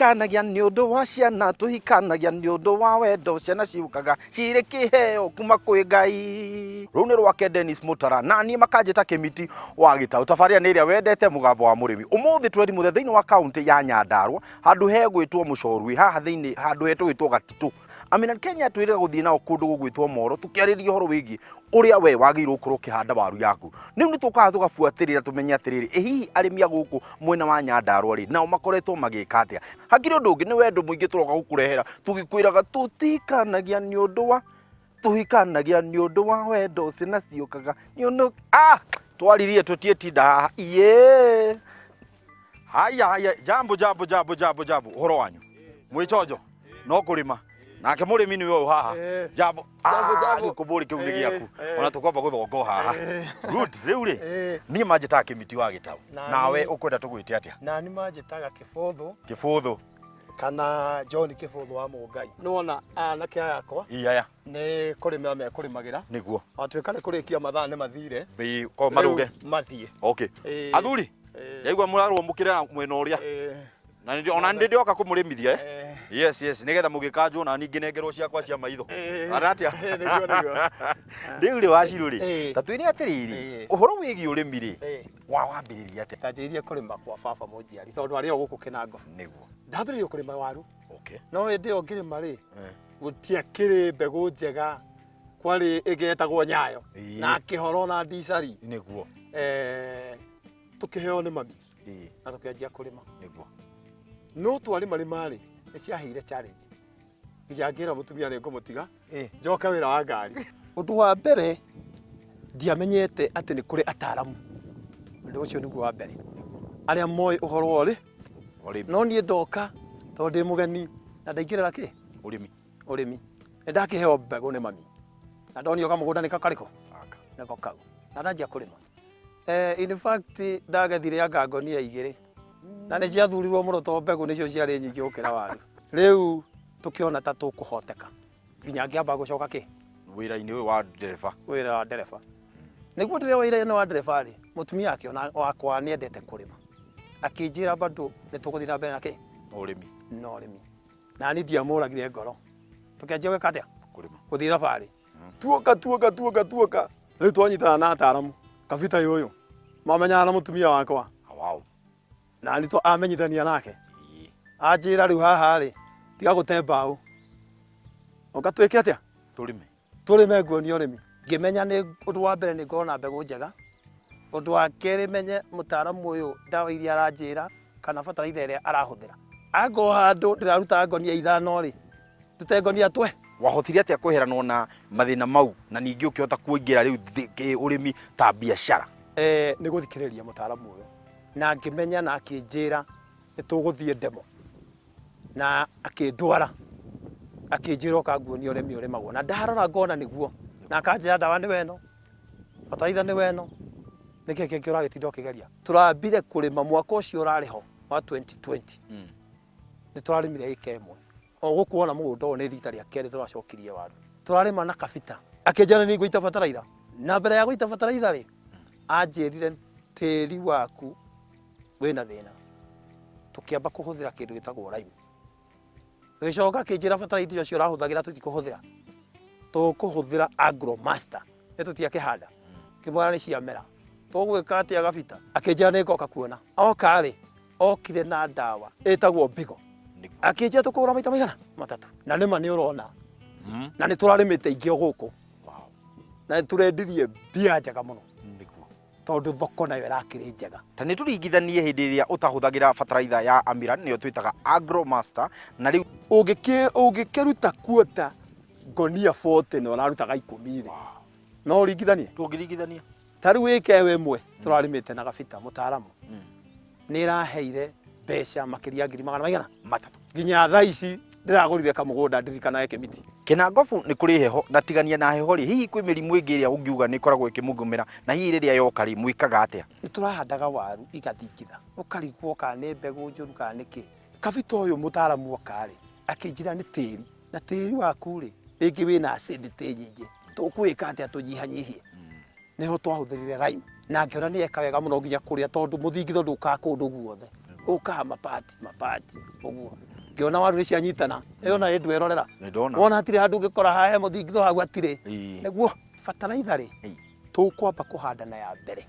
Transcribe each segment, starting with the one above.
Tũtihikanagia nĩ ũndũ wa ciana, tũhikanagia nĩ ũndũ wa wendo. Ciana ciũkaga cirĩ kĩheo kuma kwĩ Ngai. Rũu nĩ rwake Dennis Mutara na niĩ makanjĩta Kĩmiti wa Gĩtaũ. Tabarĩra nĩ ĩrĩa wendete mũgambo wa mũrĩmi. Ũmũthĩ tweri mũthee thĩinĩ wa kaũntĩ ya Nyandarua handũ hegwĩtwo Mũcorui haha thĩinĩ handũ hetũgwĩtwo Gatitũ. Amina Kenya twĩrĩga gũthiĩ nao kũndũ gũgwĩtwo Moro tũkĩarĩrĩria ũhoro wĩgiĩ ũrĩa we wagĩrĩirwo gũkorwo ũkĩhanda waru yaku. Rĩu nĩ tũkaga tũgabuatĩrĩra tũmenye atĩrĩrĩ, ĩ hihi arĩmi a gũkũ mwena wa Nyandarua rĩ, nao makoretwo magĩka atĩa? Hakĩrĩ ũndũ ũngĩ, nĩ wendo mũingĩ tũroka gũkũrehera tũgĩkwĩraga tũtihikanagia nĩ ũndũ wa tũhikanagia nĩ ũndũ wa wendo ciana ciũkaga nĩ ũndũ ah twaririe tũtiĩtinda haha iye haya haya jambo jambo jambo jambo jambo ũhoro wanyu mwĩ chonjo no kũrĩma nake mũrĩmi nĩwe ũyũ haha. Jambo. Jambo, Ah, jambo. Gĩkũmbũrĩ kĩu nĩ gĩaku. Ona tũkwamba gũthonga o haha. Good. Rĩu rĩ, niĩ manjĩtaga Kĩmiti wa Gĩtaũ. Nawe ũkwenda tũgwĩte atĩa? Nani manjĩtaga Kĩbũthũ. Kĩbũthũ. Kana John Kĩbũthũ wa Mũngai. Nĩwona anake aya akwa Iyaya. Nĩ kũrĩmĩra mekũrĩmagĩra. Watuĩka nĩ kũrĩkia mathaa nĩ mathire. Bĩĩ, ko marũge. Rĩu mathiĩ. Okay. Athuri, ndaigua mũrarwo mũkĩrera mwena ũrĩa. Na nĩ ona nĩ ndĩoka kũmũrĩmithia eh? Yes, nĩgetha mũgĩkanjwo na niĩ ngĩnengerwo ciakwa cia maitho. Kana atĩa? Nĩguo, nĩguo. Rĩu rĩ Wacirũ rĩ, ta twĩre atĩrĩrĩ, ũhoro wĩgiĩ ũrĩmi rĩ, wa wambĩrĩria atĩa? Ndanjĩrĩirie kũrĩma kwa baba mũnjiari tondũ arĩ o gũkũ Kĩnangobu. Ndambĩrĩirie kũrĩma waru. No hĩndĩ ĩyo ngĩrĩma rĩ, gũtiakĩrĩ mbegũ njega, kwarĩ ĩngĩ yetagwo Nyayo na Kĩhoro na Ndicari. Tũkĩheo nĩ mami na tũkĩanjia kũrĩma. No twarĩma rĩma rĩ, nĩ ciaheire challenge nginya ngĩra mũtumia nĩ ngũmũtiga njoke wĩra wa ngari. Ũndũ wa mbere ndiamenyete atĩ nĩ kũrĩ ataramu, ũndũ ũcio nĩguo wa mbere, arĩa moĩ ũhoro wa ũrĩ Ũrĩmi. No niĩ ndoka tondũ ndĩ mũgeni na ndaingĩrĩra kĩ? Ũrĩmi. Ũrĩmi. Nĩ ndakĩheo mbegũ nĩ mami na ndonio kamũgũnda nĩko karĩkũ? Aka. Nĩko kau na ndanjia kũrĩma. In fact ndagethire anga ngonia 2 na nĩ ciathurirwo mũno tondũ mbegũ nĩcio ciarĩ nyingĩ gũkĩra waru. Rĩu tũkĩona ta tũkũhoteka nginya ngĩamba gũcoka kĩ? Wĩra-inĩ ũyũ wa ndereba. Wĩra wa ndereba. Nĩguo ndĩrĩ wĩra-inĩ wa ndereba rĩ, mũtumia akĩona wakwa nĩ endete kũrĩma. Akĩnjĩra bado nĩ tũgũthiĩ na mbere na kĩ? Ũrĩmi. Na ũrĩmi. Na niĩ ndiamũragire ngoro. Tũkĩanjia gwĩka atĩa? Kũrĩma. Gũthiĩ thabarĩ. Tuoka tuoka tuoka tuoka. Rĩu twanyitana na ataramu. Kabita ũyũ. Mamenyana na mũtumia wakwa. Wow. Na nĩ amenyithania nake. Anjĩra rĩu haha rĩ, tiga gũte mbaũ. Ũka twĩke atĩa? Tũrĩme. Tũrĩme nguonie ũrĩmi. Ngĩmenya nĩ ũndũ wa mbere nĩ ngorwo na mbegũ njega. Ũndũ wa kerĩ menye mũtaaramu ũyũ ndawa iria aranjĩra kana bataraitha ĩrĩa arahũthĩra. Angorwo handũ ndĩraruta ngonia 5 rĩ, ndute ngonia twe. Wahotire atĩa kweheranwo na mathĩna mau na ningĩ ũkĩhota kũingĩra rĩu ũrĩmi ta biacara? Nĩ gũthikĩrĩria mũtaaramu ũyũ na ngĩmenya na akĩnjĩra nĩ tũgũthiĩ ndemo na akĩndwara akĩnjĩra ũka nguonie ũrĩmi ũrĩmagwo na ndarora ngona nĩguo na akanjĩra ndawa nĩwe ĩno, bataraitha nĩwe ĩno, nĩkĩ kĩngĩ ũragĩtinda ũkĩgeria. Tũrambire kũrĩma mwaka ũcio ũrarĩ ho wa 2020 nĩ tũrarĩmire ĩka 1. O gũkũ wona mũgũnda ũyũ nĩ rita rĩa kerĩ tũracokirie waru. Tũrarĩma na kabita. Akĩnjĩra nĩ ngũita bataraitha. Na mbere ya gũita bataraitha rĩ, anjĩrire tĩri waku wĩna thĩna. Tũkĩamba kũhũthĩra kĩndũ gĩtagwo lime. Tũgĩcoka akĩnjĩra bataraitha icio ũrahũthagĩra tũtikũhũthĩra. Tũkũhũthĩra Agromaster. Nĩ tũtiakĩhanda. Ngĩmwĩra nĩ ciamera. Tũgwĩka atĩa Gabita? Akĩnjĩra nĩ ngoka kuona. Oka rĩ, okire na ndawa ĩtagwo Bigo. Akĩnjĩra tũkũgũra maita maigana? 3. Na nĩma nĩ ũrona. Na nĩ tũrarĩmĩte ingĩ o gũkũ. Na nĩ tũrendirie mbia njega mũno. Tondũ thoko nayo ĩrakĩrĩ njega. Ta nĩ tũringithanie hĩndĩ ĩrĩa ũtahũthagĩra bataraitha ya Amiran nĩyo twĩtaga Agromaster na rĩu Ũngĩkĩruta kuota ngonia 40 na ũrarutaga 10 rĩ, no ũringithanie? Ndũngĩringithania. Ta rĩu ĩka ĩyo ĩmwe tũrarĩmĩte na Gabita mũtaaramu nĩ ĩraheire mbeca makĩria ngiri magana maigana? 3. Nginya thaa ici ndĩragũrire kamũgũnda ndirikanage Kĩmiti. Kĩnangobu nĩ kũrĩ heho na tigania na heho rĩ, hihi kwĩ mĩrimũ ĩngĩ ĩrĩa ũngiuga nĩ ĩkoragwo ĩkĩmũgũmĩra na hihi rĩrĩa yoka rĩ, mwĩkaga atĩa? Nĩ tũrahandaga waru igathingitha, ũkarigwo kana nĩ mbegũ njũru kana nĩ kĩ. Kabita ũyũ mũtaaramu oka rĩ, akĩnjĩra nĩ tĩri, na tĩri waku rĩ, rĩngĩ wĩna acidity nyingĩ, tũkwĩka atĩa tũnyihanyihie? Nĩho twahũthĩrire lime na ngĩona nĩ eka wega mũno nginya kũrĩa tondũ mũthingitho ndũkaga kũndũ guothe, ũkaga mapati mapati ũguo. Ngĩona waru nĩ cianyitana. Ĩyo na ndwerorera. Nĩ ndona. Wona hatirĩ handũ ũngĩkora hahe mũthingitho hau hatirĩ. Ĩĩ. Nĩguo bataraitha rĩ, Ĩĩ. tũkwamba kũhanda na ya mbere.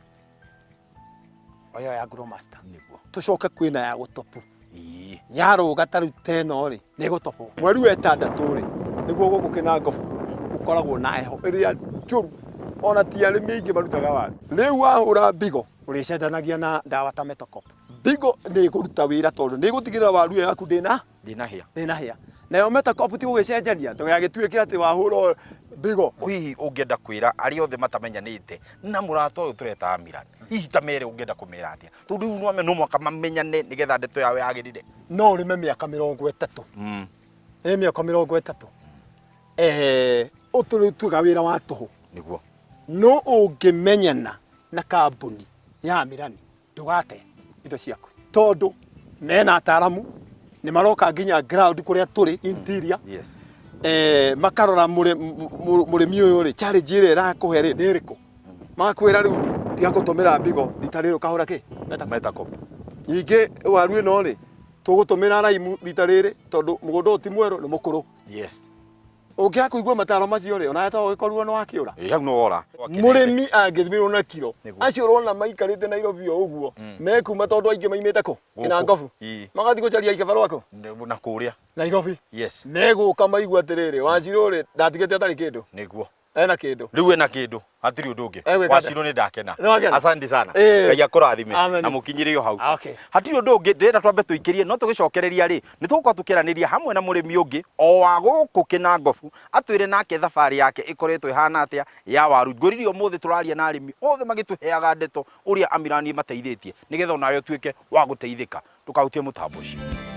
O ĩyo ya Growmaster. Nĩguo. Tũcoke kwĩna ya gũtopu. Ĩĩ. Yarũga ta rĩu ta ĩno rĩ, nĩ ĩgũtopwo. Mweri wa ĩtandatũ rĩ, nĩguo gũkũ Kĩnangobu gũkoragwo na heho ĩrĩa njũru ona ti arĩmi aingĩ marutaga waru. Rĩu wahũra mbigo ũrĩcenjanagia na ndawa ta Metocop. Mbigo nĩ ĩkũruta wĩra tondũ nĩ ĩgũtigĩrĩra waru ĩyo yaku ndĩna Ndĩnahĩa. ndĩnahĩa. Nayo Metocop ti gũgĩcenjania ndũgagĩtuĩke atĩ wahũra mbigo. Hihi ũngĩenda kwĩra arĩa othe matamenyanĩte na mũrata ũyũ tũreta Amiran, hihi ta mere ũngĩenda kũmera atĩa? Tondũ rĩu nĩwamenya no mũhaka mamenyane nĩgetha ndeto yao yagĩrĩre. No ũrĩme mĩaka 30. Ĩ mĩaka 30. Eh, ũtũrutaga wĩra wa tũhũ. Nĩguo. No ũngĩmenyana na kambuni ya Amirani ndũgate indo ciaku tondũ mena ataaramu nĩ maroka nginya ground kũrĩa tũrĩ interior. Yes. Eh, makarora mũrĩmi ũyũ rĩ challenge ĩrĩa ĩrakũhe rĩ nĩ ĩrĩkũ, magakwĩra rĩu tiga gũtũmĩra mbigo rita rĩrĩ ũkahũra kĩ. Metacop. Ningĩ waru ĩno rĩ tũgũtũmĩra raimu rita rĩrĩ tondũ mũgũnda ũyũ ti mwerũ nĩ mũkũrũ. Yes. Ũngĩaga kũigua mataro macio rĩ onawe to ũgĩkorirwo nĩ wakĩũra. Ĩ hau no wora. Mũrĩmi angĩthimĩrwo na kiro Nĩguo. acio ũrona maikarĩte Nairobi o ũguo mekuma tondũ aingĩ maimĩte kũ. Gũkũ. Kĩnangobu. Ĩ. Magathiĩ gũcaria ikĩbarũa kũ. Na kũrĩa. Nairobi. Yes. Megũka maigua atĩrĩrĩ Wanjirũ rĩ ndatigĩte atarĩ kĩndũ. Nĩguo. Ena kĩndũ. Rĩu ena kĩndũ hatirĩ ũndũ ũngĩ. Egwĩka atĩa? Wacirũ nĩ ndakena. Nĩ wakena? Asante sana. Ĩĩ. Ngai akũrathime Amen. na mũkinyĩre o hau. Ah, okay. Hatirĩ ũndũ ũngĩ ndĩrenda twambe tũikĩrie no tũgĩcokereria rĩ nĩ tũgũkorwo tũkĩaranĩria hamwe na mũrĩmi ũngĩ o wa gũkũ Kĩnangobu atwĩre nake thabarĩ yake ĩkoretwo ĩhana atĩa ya waru. Ngwĩrire ũmũthĩ tũraria na arĩmi othe magĩtũheaga ndeto ũrĩa Amirani ĩmateithĩtie nĩgetha onawe ũtuĩke wa gũteithĩka. Ndũkahutie mũtambo ũcio.